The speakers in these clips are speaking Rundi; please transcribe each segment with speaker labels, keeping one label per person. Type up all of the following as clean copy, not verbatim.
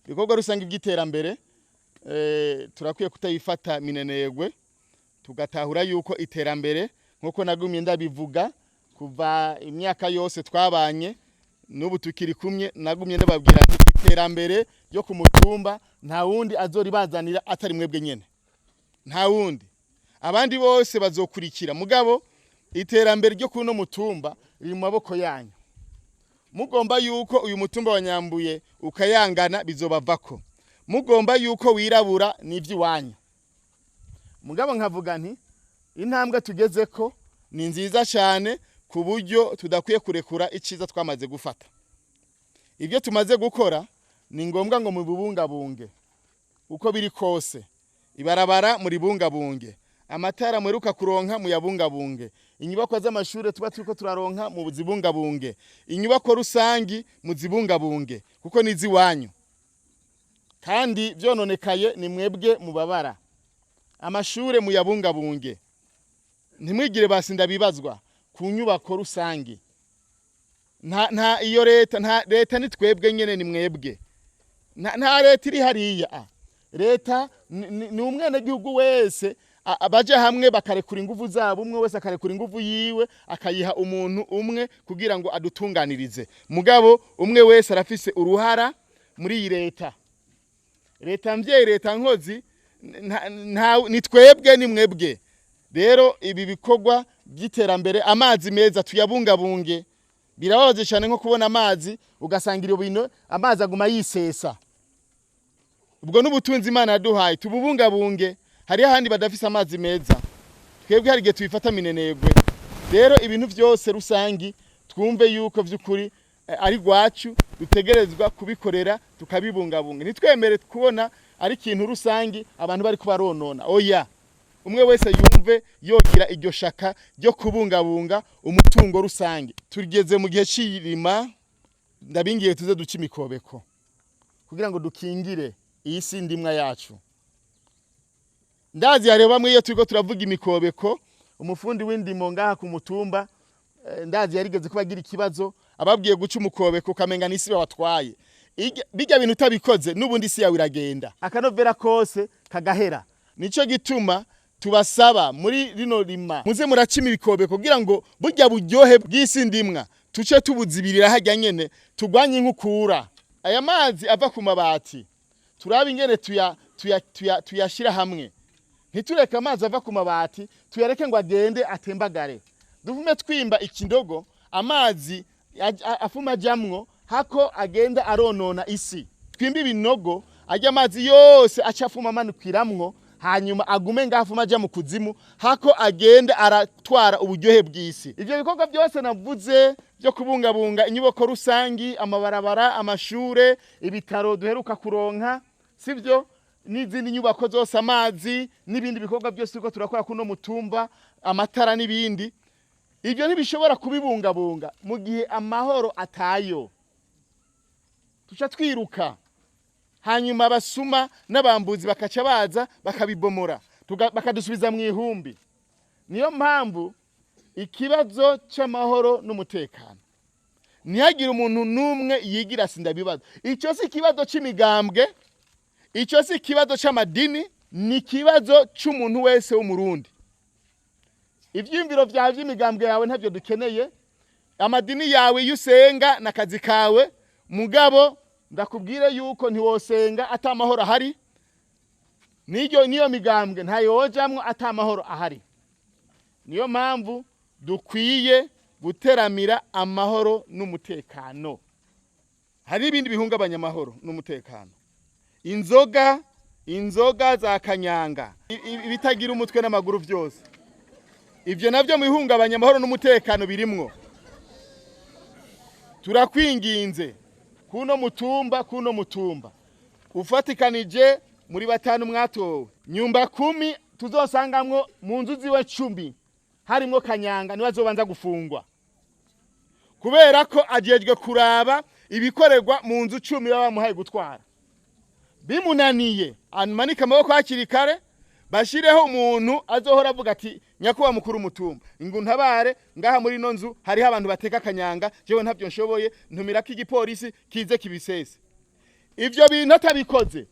Speaker 1: Ibikorwa rusange by'iterambere turakwiye kutayifata minenegwe, tugatahura yuko iterambere, nkuko nagumye ndabivuga kuva imyaka yose twabanye n'ubu tukiri kumwe, nagumye ndababwira nti iterambere ryo ku mutumba nta wundi azoribazanira atari mwebwe nyene, nta wundi, abandi bose bazokurikira, mugabo iterambere ryo kuno mutumba riri mu maboko yanyu. Mugomba yuko uyu mutumba wa Nyambuye ukayangana, bizobavako. Mugomba yuko wirabura, n'ivy'iwanyu. Mugabo nkavuga nti intambwe tugezeko ni nziza cyane, ku buryo tudakwiye kurekura iciza twamaze gufata. Ibyo tumaze gukora ni ngombwa ngo mubibungabunge uko biri kose. Ibarabara muribungabunge, amatara mweruka kuronka muyabungabunge, inyubako z'amashure tuba turiko turaronka muzibungabunge, inyubako rusangi muzibungabunge, kuko niziwanyu kandi vyononekaye ni mwebwe mubabara. Amashure muyabungabunge, ntimwigire basi ndabibazwa ku nyubako rusangi. Nta iyo leta, nta leta, ni twebwe nyene, ni mwebwe. Nta leta iri hariya. Leta ni umwenegihugu wese abaje hamwe bakarekura inguvu zabo, umwe wese akarekura inguvu yiwe akayiha umuntu umwe kugira ngo adutunganirize. Mugabo umwe wese arafise uruhara muri iyi leta, leta mvyeyi, leta nkozi. Ni twebwe, ni mwebwe. Rero ibi bikorwa by'iterambere, amazi meza tuyabungabunge. Birababaje cyane nko kubona amazi ugasanga iyo bino amazi aguma yisesa. Ubwo n'ubutunzi Imana yaduhaye, tububungabunge. Hariho ahandi badafise amazi meza, twebwe hari igihe tubifata minenegwe. Rero ibintu byose rusangi twumve yuko vy'ukuri ari rwacu, dutegerezwa kubikorera tukabibungabunga. Ntitwemere kubona ari ikintu rusangi abantu bari kubaronona, oya. Umwe wese yumve yogira iryo shaka ryo kubungabunga umutungo rusange. Tugeze mu gihe c'irima, ndabingiye tuze duce imikobeko kugira ngo dukingire iyi si ndimwa yacu. Ndazi hariho bamwe iyo turiko turavuga imikobeko, umufundi w'indimo ngaha ku mutumba, ndazi yarigeze kuba agira ikibazo, ababwiye guca umukobeko ukamenga n'isi babatwaye. Bijya bintu utabikoze n'ubundi isi yawe iragenda, akanovera kose kagahera. Nico gituma tubasaba muri rino rima muze muraca imikobeko kugira ngo burya buryohe bw'isi ndimwa tuce tubuzibirira harya nyene, turwanye inkukura. Aya mazi ava ku mabati turabe ingene tuyashira hamwe, ntitureke amazi ava ku mabati, tuyareke ngo agende atembagare. Dufume twimba ikindogo amazi afuma ajamwo, hako agenda aronona isi. Twimbe ibinogo ajya amazi yose aca afuma amanukiramwo, hanyuma agume ngaho afuma aja mu kuzimu, hako agenda aratwara uburyohe bw'isi. Ivyo bikorwa byose navuze byo kubungabunga inyubako rusangi, amabarabara, amashure, ibitaro duheruka kuronka, sivyo, n'izindi nyubako zose, amazi n'ibindi bikorwa byose turiko turakora kuno mutumba, amatara n'ibindi, ibyo ntibishobora kubibungabunga mu gihe amahoro atayo. Tuca twiruka, hanyuma abasuma n'abambuzi bakaca baza bakabibomora, bakadusubiza mu ihumbi. Niyo mpamvu ikibazo c'amahoro n'umutekano, ntihagire umuntu n'umwe yigira sindabibaza. Icyo si ikibazo c'imigambwe, icyo si ikibazo c'amadini, ni ikibazo c'umuntu wese w'Umurundi. Ivyiyumviro vyawe vy'imigambwe yawe ntabyo dukeneye, amadini yawe iyo usenga n'akazi kawe. Mugabo ndakubwire yuko ntiwosenga ata amahoro ahari, n'iryo niyo migambwe ntayojamwo ata amahoro ahari. Niyo mpamvu dukwiye guteramira amahoro n'umutekano. Hari ibindi bihungabanya amahoro n'umutekano: inzoga, inzoga za kanyanga, ibitagira umutwe n'amaguru byose. Ibyo nabyo mu bihungabanya amahoro n'umutekano birimwo. Turakwinginze kuno mutumba, kuno mutumba ufatikanije muri batanu mwatowe, nyumba kumi tuzosangamwo mu nzu ziwe 10 harimwo kanyanga, niwe azobanza gufungwa, kubera ko ajejwe kuraba ibikorerwa mu nzu 10 baba bamuhaye gutwara. Bimunaniye amanike amaboko hakiri kare, bashireho umuntu azohora avuga ati: "Nyakubahwa mukuru mutumba, ngo ntabare ngaha muri ino nzu hariho abantu bateka kanyanga, jewe ntabyo nshoboye, ntumirako igipolisi kize kibisese." Ivyo bintu atabikoze,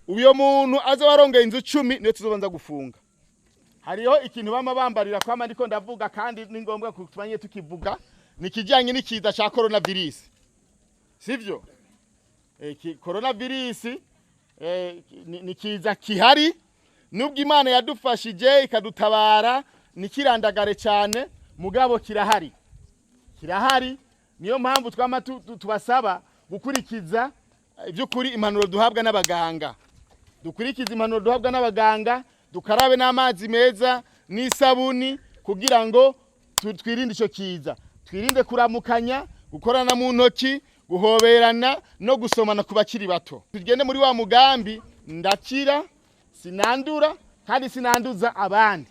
Speaker 1: uyo muntu aza warongeye inzu 10 niyo tuzobanza gufunga. Hariho ikintu bama bambarira kwama ndiko ndavuga, kandi ni ngombwa kutumanye tukivuga, ni kijanye n'ikiza ca coronavirus, sivyo? Coronavirus ni kiza kihari, nubwo Imana yadufashije ikadutabara nikirandagare cyane, mugabo kirahari, kirahari. Niyo mpamvu twama tubasaba gukurikiza iby'ukuri impanuro duhabwa n'abaganga, dukurikize impanuro duhabwa n'abaganga, dukarabe n'amazi meza n'isabuni kugira ngo twirinde icyo kiza, twirinde kuramukanya, gukorana mu ntoki, guhoberana no gusomana ku bakiri bato. Tugende muri wa mugambi: ndakira, sinandura kandi sinanduza abandi.